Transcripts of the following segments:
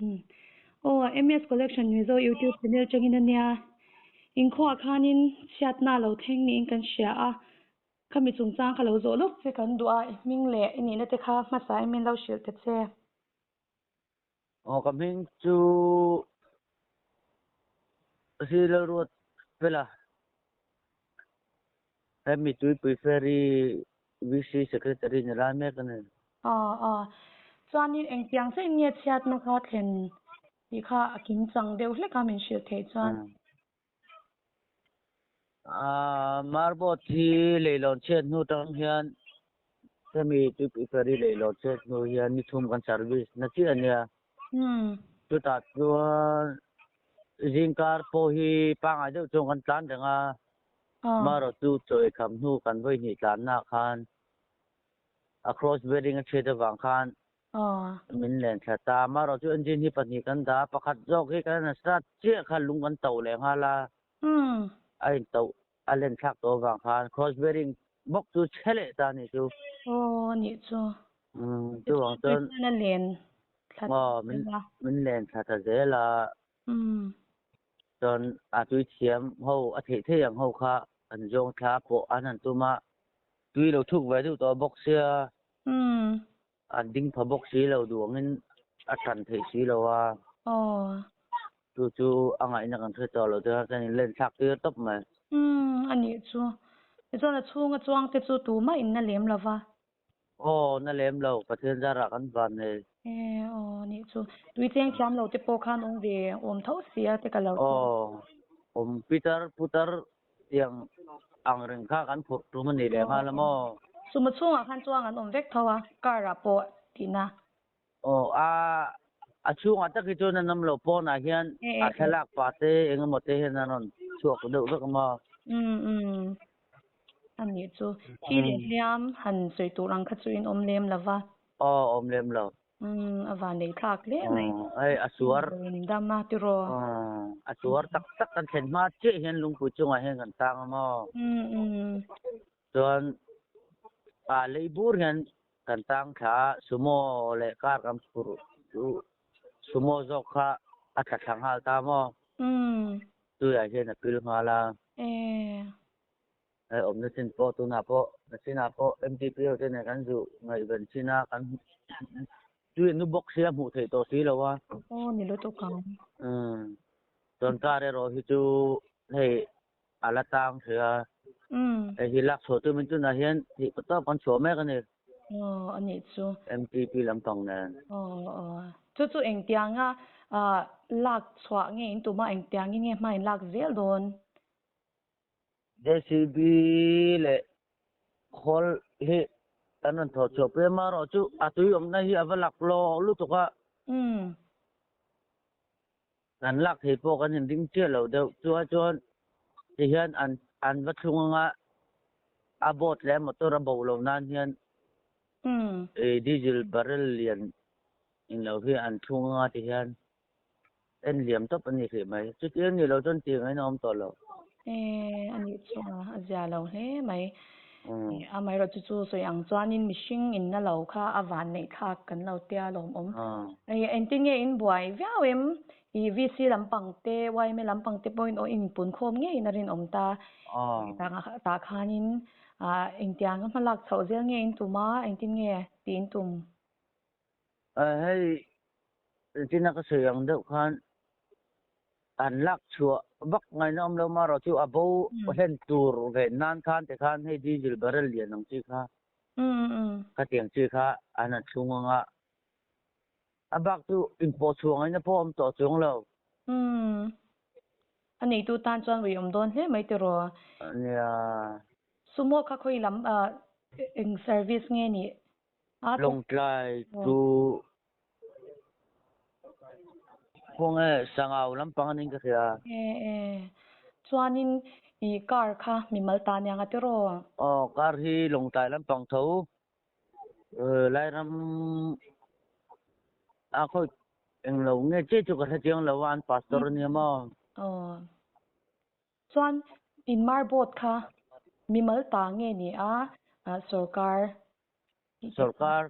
Aw MS Collection Mizo YouTube channel tangin a nia. Inkhuaah khanin chhiatna lo thleng niin kan hria a, khami chungchang kha lo zawh lawk che kan duh a, i hming leh i nihna te kha hmasa in min lo hrilh ta che. Aw ka hming chu Sri Lalruat Fela, hemi Tuipui Ferry VC Secretary ni lai mek a ni. Aw aw, chuanin engtiang chiah in nge chhiatna kha thlen tih kha a kim chang deuh hlek a min hrilh theih chuan. Marbot hi leilawn chhiat hnu tang hian hemi Tuipui Ferry leilawn chhiat hnu hian ni thum kan service na chiah a nia. Chutah chuan zingkar pawh hi pangngai deuh chuan kan tlan reng a, marawhchu chaw eikham hnu kan vawi hnih tlannaah khan a cross bearing a chhiat avang khan Min len thla ta. Amaherawhchu engine hi pahnih kan dah a, pakhat zawk hi kan start chiah kha lung kan to leh nghal a, a in to a len thlak tawh avang khan cross bearing bawk chu chhe leh ta a nih chu. Aw a nih chu. Chuvang chuan a len thla aw min len thla ta zel a. Chuan a tui thiam ho a theih theih ang ho kha an zawng thla pawh an han tum a, tui lo thuk ve deuh tawh bawk sia. An ding pha bawk si lo duangin a tan theih si lo a. Aw. Chu chu a ngaihna kan hre tawh lo te kha kan inlen thlak tir tawp mai. Umm a nih chu. Tichuan a chhunga chuang te chu tumah in na lem lo va. Aw na lem lo, Pathian zarah kan van nei. E aw a nih chu. Tui cheng thiam lo te pawh khan awm ve awm tho sia te ka lo ti. Aw awm pitar putar Tiang ang reng kha kan phurh tum a ni leh nghal a maw? Sumo chhungah khan chuang an awm vek tho a, car ah pawh tihna. Aw, a a chhungah tak hi chuan an awm lo, pawnah hian a thlalak pah te eng emaw te hian an rawn chhuak deuh vek a maw? Umm umm, a nih chu. Thi leh hliam han sawi tur ang kha chu in awm lem lo va. Aw, awm lem lo. Umm, a van nei thlak hle mai. Hei a suar. In dam a tiraw. A suar tak tak kan thlen hma chiah hian lungpui chungah hian kan tang a maw. Umm umm. Chuan a lei bur hian kan tang thla a, sumo leh car kan phurh chu sumo zawk kha a tla thla nghal ta maw. Umm. Tuiah hian a pil nghal a. E. Hei awmna chin pawh tunah pawh nachinah pawh MTP ho te nen kan zuh ngaihven chin a kan tui an nu bawk sia hmuh theih tawh si lo a. Aw ni lutuk ang. Umm chuan car erawh hi chu hei a la tang thei a. Umm. Hei hi lak chhuah tumin tunah hian theih pa tawp kan chhuah mek a ni. Aw a nih chu. MTP lampang nen. Aw aw chu chu engtianga lak chhuah nge in tum a engtiangin nge hma in lak zel dawn? JCB leh khawl hi kan rawn thawh chhuah pui a, amaherawh chu a tui awmna hi a va lak lawk lutuk a. Kan lak thei pawh kan inring chiah lo deuh. Chuai chuan tihian an an va thlung anga a boat leh a motor a bo lo nan hian diesel barrel lian englo hi an thlung anga tihian En liam tawp a ni hrih mai. Chuti a nih loh chuan tih ngaiin a awm tawh lo. E, a nih chu a, a zia lo hle mai. Amaherawh chu chu sawi ang chuanin mihring inna lo kha a van neih thlak kan lo tia lawmawm. Engtin nge in buai viau em? I VC lampang te, yma lampang te pawhin aw inpun khawm ngeiin a rinawm ta. Tah khanin engtianga hma lak chhoh zel nge in tum a, engtin nge tih in tum? Hei tina ka sawi ang deuh khan an lak chhuah vak ngaihna awm lo marawh chu a bo hlen tur ve nan khan te khan hei diesel barrel lian ang chi kha khatiang chi kha an han thlung ang a, a bak chu inpawh chhuah ngaihna pawh a awm tawh chuang lo. A neitu tan chuan ui awm dawn hle mai tiraw? Nia. Sumo kha khawi lam eng service nge nih? Lawngtlai chu khawnge Sangau lampang a ning ka hria. E e chuanin i car kha mimal ta aniang a tiraw? Aw car hi Lawngtlai lampang tho Lairam a khawi englo nge che chu ka hre chiang lo a an pastor ania maw? Aw Chuan in marbot kha mimal ta nge ni a sorkar? Sorkar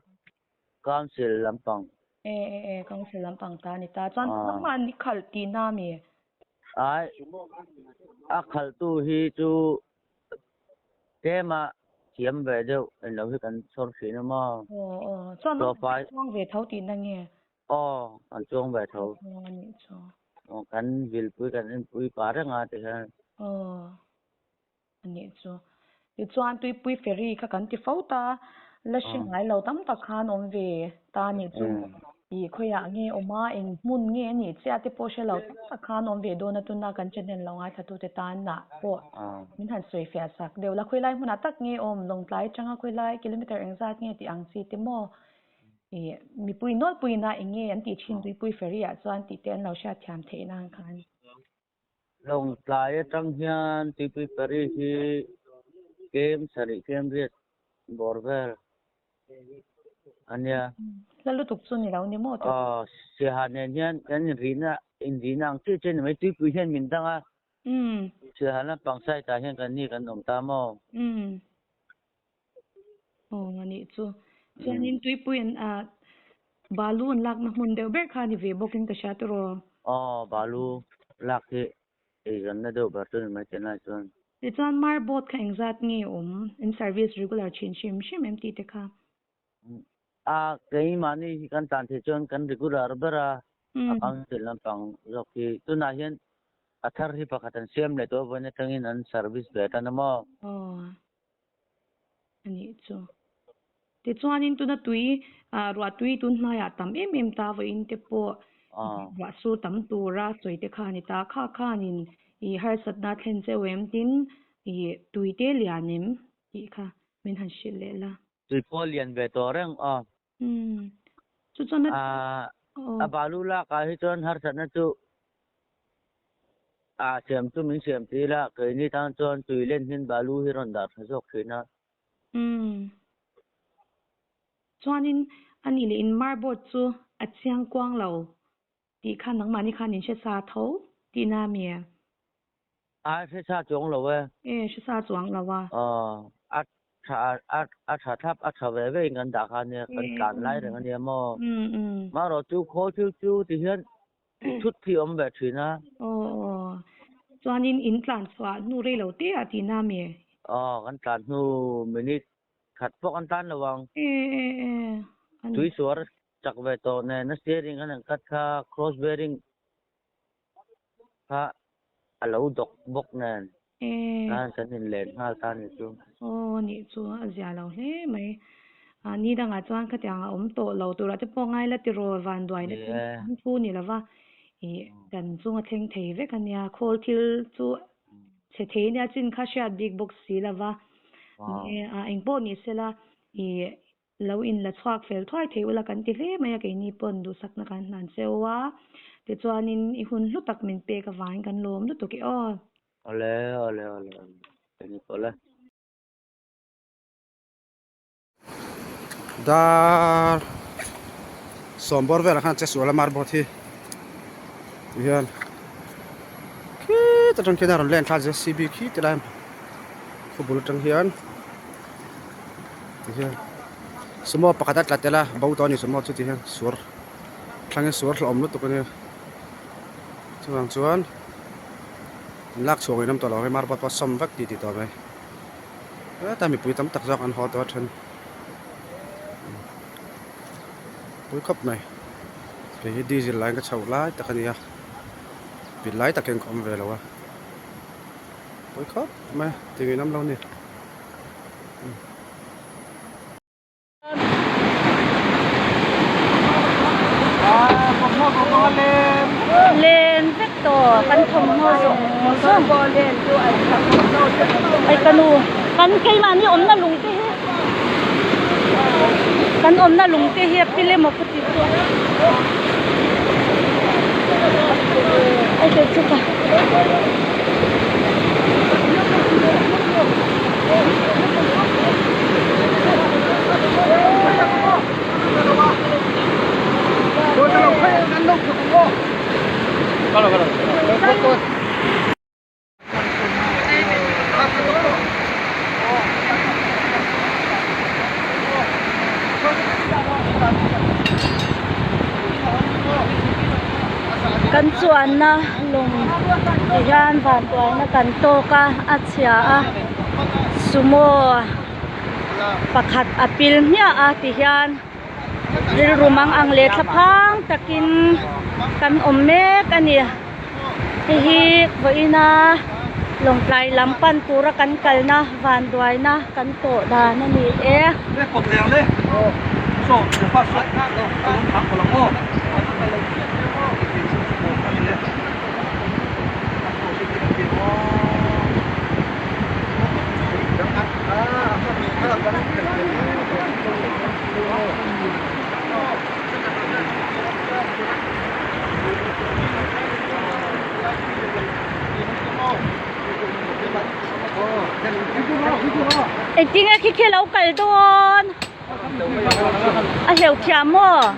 council lampang. E e e council lampang ta ni ta. Chuan nangmah ni khalh tihna mi? Ai, a khalhtu hi chu tlema thiam ve deuh englo hi kan chhawr thin a maw? Aw aw, chuan nangmah i chuang ve tho tihna nge? Aw, kan chuang ve tho. Aw anih chu. Aw, kan vilpui kan enpui pah reng a tikhian. Aw. Anih chu. Tichuan tuipui ferry kha kan ti fo ta, la hre ngai lo tam tak khan awm ve ta anih chu. I khawiah nge awm a, eng hmun nge anih chiah te pawh hre lo tam tak khan awm ve dawn a tuna kan channel lo ngaithlatute tanah pawh min han sawi fiah sak deuh la. Khawilai hmunah tak nge awm, Lawngtlai atanga khawilai kilometer engzat nge tih ang chi te maw? I mipui nawlpuina eng nge an tih thin tuipui ferry ah chuan tih te an lo hriatthiam theih nan khan. Lawngtlai atang hian Tuipui Parish hi kem sarih kem riat bawr vel a nia. Hla lutuk chu ni lo ni maw tih? Aw, Siaha nen hian kan inrihna inrihna ang chiah chiah ni mai, Tuipui hian min dang a. Siaha lampang side ah hian kan ni kan awm ta maw? Aw anih chu. Chuanin tuipui an ah balu an lakna hmun deuh ber kha a ni ve bawkin ka hria tiraw? Aw balu lak hi eizawnna deuh ber chu ni mai chenai chuan. Tichuan mar boat kha engzat nge awm? In service regular thin hrim hrim em tih te kha? A keimahni hi kan tan theih chuan kan regular ber a, a council lampang zawk hi tunah hian a thar hi pakhat an siam leh tawh vawiin atangin an service ve tan a maw? Aw. A nih chu. Tichuanin tuna tui ah ruah tui tun hnaiah tam em em ta vawiin te pawh ruah sur tam tura sawi te kha a ni ta. Kha khanin i harsatna thlen cheu em tin i tui te lian em tih kha min han hrilh leh la. Tui pawh lian ve tawh reng aw. Umm. Chu chuan a A balu lakah hi chuan harsatna chu a siam chu min siam tir a, keini tan chuan tui len hian balu hi rawn dah tha zawk thin a. Umm. Chuanin a nih leh in marboard chu a chiang kuang lo tih kha nangmahni khan in hre sa tho tihna a mi? A hre sa chuang lo e. E, hre sa chuang lo a. Aw, a tha a a tha thlap a tha ve ve in kan dah kha ania, kan tlan lai reng ania maw. Marawh chu khawl thil chu ti hian thut hi awm ve thin a. Aw aw, chuanin in tlan chhuah hnu rei lo te ah tihna a mi? Aw, kan tlan hnu minute khat pawh kan tlan lo ang. E e e, a ni. Tui suar chak ve tawh nen a steering an han cut kha cross bearing kha a lo dawk bawk nen khan kan in len nghal ta ni chu. Aw nih chu a zia lo hle mai. A ni dangah chuan khatiang a awm tawh lo turah te pawh ngai la tiraw vanduai na chu an thu ni lova ih kan chunga thleng thei vek a nia khawl thil chu chhe thei nia chin kha hriat bik bawk si lova a engpawh ni sela ih Lo in la chhuak fel thuai thei ula kan ti hle mai a, keini pawn duhsakna kan hlan cheu a, tichuanin i hun hlu tak min pek avangin kan lawm lutuk i aw. Awle awle awle awle keini pawh le. Dar sawm bawr velah khan che sual a marble hi tihian khit atang khian a rawn len thla jcb khi ti lai khawbul atang hian. Tihian sumo pakhat a tla tel a bo tawh a ni sumo chu tihian suar thlangin suar hlauhawm lutuk a nia chuvang chuan an lak chhuah ngei nawm tawh lo hei marble pawh a sawm vek tih tih tawh mai hetah mipui tam tak zawk an haw tawh a then pui khawp mai kei hi diesel line ka chhoh lai tak a ni a pit lai takin ka awm ve lo a pui khawp mai ti ngei nawm lo a ni. Len vek tawh kan thawmhnaw zawng zawng ai ka nu kan keimahni awmna lung te hi kan awmna lung te hi a pil emaw ka ti chu ai kei chu ka. Kan chuanna lawng ti hian vantuaina kan tawk a a chhia a sumo pakhat a pil hmiah a ti hian rilru mang ang leh thlaphang takin kan awm mek a ni hei hi vawiina lawngtlai lam pan tura kan kalna vanduaina kan tawh dan a ni e. Engtinge khi khi lo kal dawn? A hleuh thiam maw?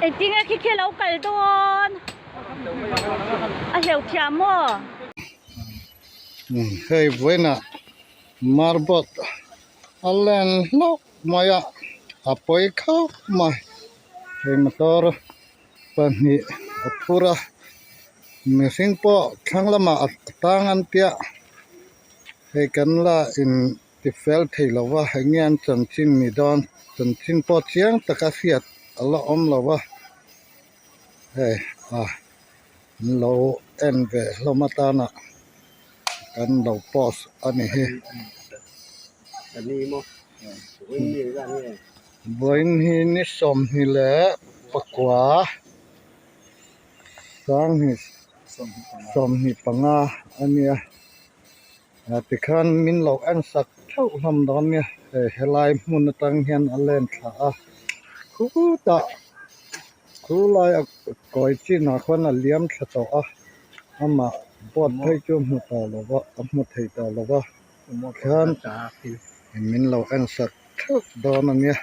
Engtinge khi khi lo kal dawn? A hleuh thiam maw? Hei vawiinah marbot a len hlauh mai a, a pawi khauh mai. Hei motor pahnih a phur a, mihring pawh thlang lamah a tang an tia, hei kan la in Ti fel thei lo va, eng nge an chanchin ni dawn? Chanchin pawh chiang taka hriat a la awm lo va, hei a an lo en ve hlawm atana kan lo post a ni hi. Vawiin hi ni sawmhnih leh pakua sanghnih sawmhnih panga a nia. Tikhan min lo en sak theuh hlawm dawn nia hei helai hmun atang hian a len thla a khutah khu lai a kawi chinah khuan a liam thla tawh a amah boat phei chu hmu tawh lo va a hmu thei tawh lo va khian min lo en sak theuh dawn a nia.